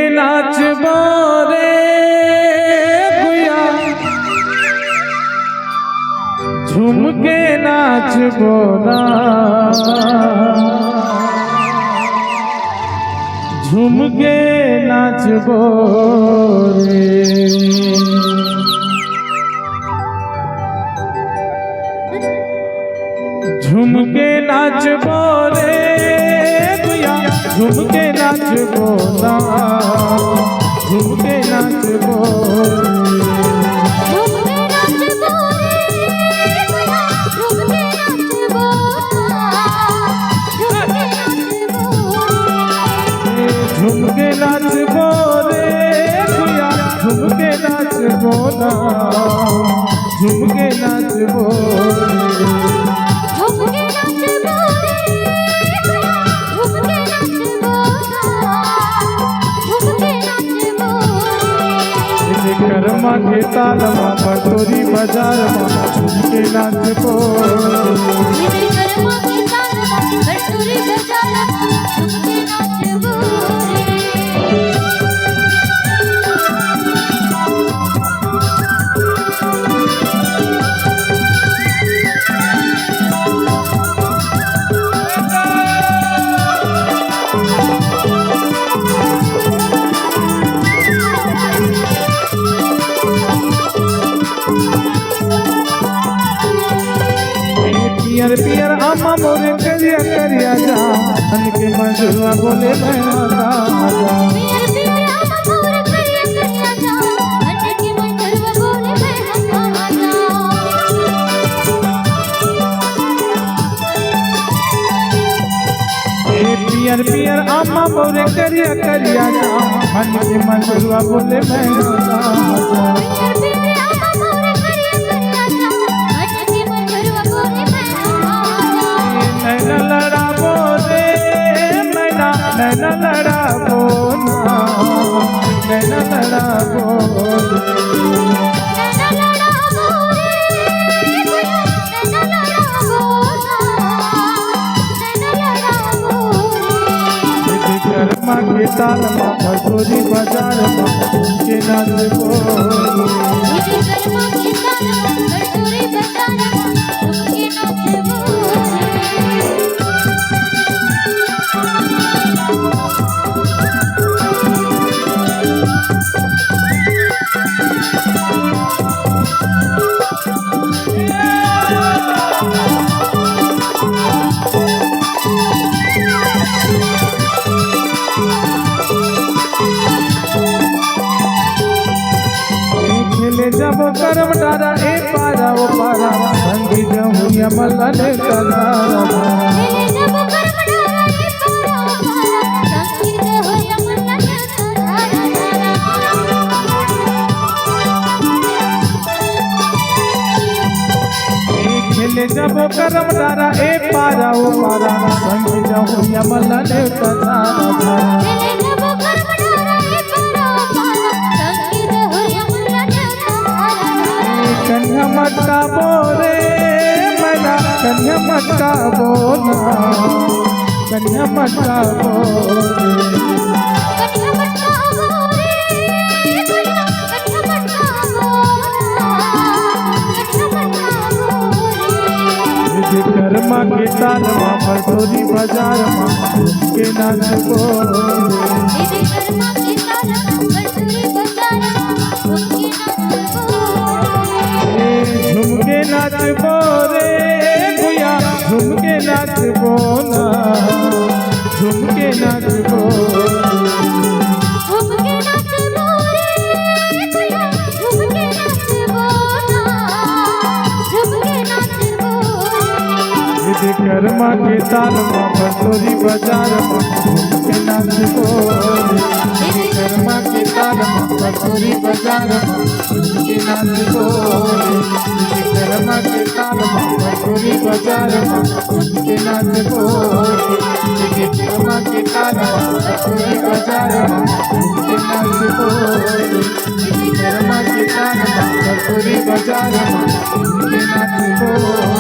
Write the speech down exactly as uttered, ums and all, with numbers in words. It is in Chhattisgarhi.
नाचबो रे गुया, झूम के नाचबो ना, झूम के नाचबो रे। झूम के नाचबो रे गुया, झूम के नाचबो ना, झूम के नाचबो रे। झूम के नाचबो रे गुया, झूम के नाचबो ना, झूम के नाचबो रे। झूम के नाचबो रे गुया, झूम के नाचबो ना, झूम के नाचबो रे। झूम के नाचबो रे, झूम के नाचबो ना, झूम के नाचबो रे। विश्वकर्मा के ताल मा, परसोरी बाजार मा, झूम के नाचबो रे। विश्वकर्मा के ताल मा, परसोरी बाजार मा, झूम के नाचबो रे। पियर पियर आमा मोर करिया करिया जा, मन के मंझुरवा बोले मैं आजा। पियर पियर आमा मोर करिया करिया जा, मन के मंझुरवा बोले मैं आजा। ए पियर पियर आमा मोर करिया करिया जा, मन के मंझुरवा बोले मैं आजा। पियर पियर आमा मोर करिया करिया जा, मन के मंझुरवा बोले मैं आजा। नैना लड़ाबो रे मैना, नैना लड़ाबो ना, नैना लड़ाबो रे। नैना लड़ाबो रे, नैना लड़ाबो ना, नैना लड़ाबो रे। विश्वकर्मा के ताल मा, परसोरी बाजार मा, झूम के नाचबो रे। विश्वकर्मा के ताल मा, परसोरी बाजार मा, झूम के नाचबो रे। खेले जाबो करम डारा, ए पारा ओ पारा, संगी जमुनिया मल्ला ने कनारा। खेले जाबो करम डारा, ए पारा ओ पारा, संगी जमुनिया मल्ला ने कनारा। खेले जाबो करम डारा, ए पारा ओ पारा, संगी जमुनिया मल्ला ने कनारा। खेले जाबो करम डारा, ए पारा ओ पारा, संगी जमुनिया मल्ला ने कनारा। कन्हा मटकाबो रे मैना, कन्हा मटकाबो ना, कन्हा मटकाबो रे। कन्हा मटकाबो रे, कन्हा मटकाबो ना, कन्हा मटकाबो रे। विश्वकर्मा के ताल मा, परसोरी बाजार मा, झूम के नाचबो रे। विश्वकर्मा के ताल मा, परसोरी बाजार मा, झूम के नाचबो रे। ए, झूम के नाचबो रे गुया, झूम के नाचबो ना, झूम के नाचबो रे। झूम के नाचबो रे गुया, झूम के नाचबो ना, झूम के नाचबो रे। विश्वकर्मा के ताल मा, परसोरी बाजार मा, झूम के नाचबो रे। विश्वकर्मा के ताल मा, परसोरी बाजार मा, झूम के नाचबो रे। विश्वकर्मा के ताल मा, परसोरी बाजार मा, झूम के नाचबो रे। विश्वकर्मा के ताल मा, परसोरी बाजार मा, झूम के नाचबो रे। विश्वकर्मा के ताल मा, परसोरी बाजार मा, झूम के नाचबो रे।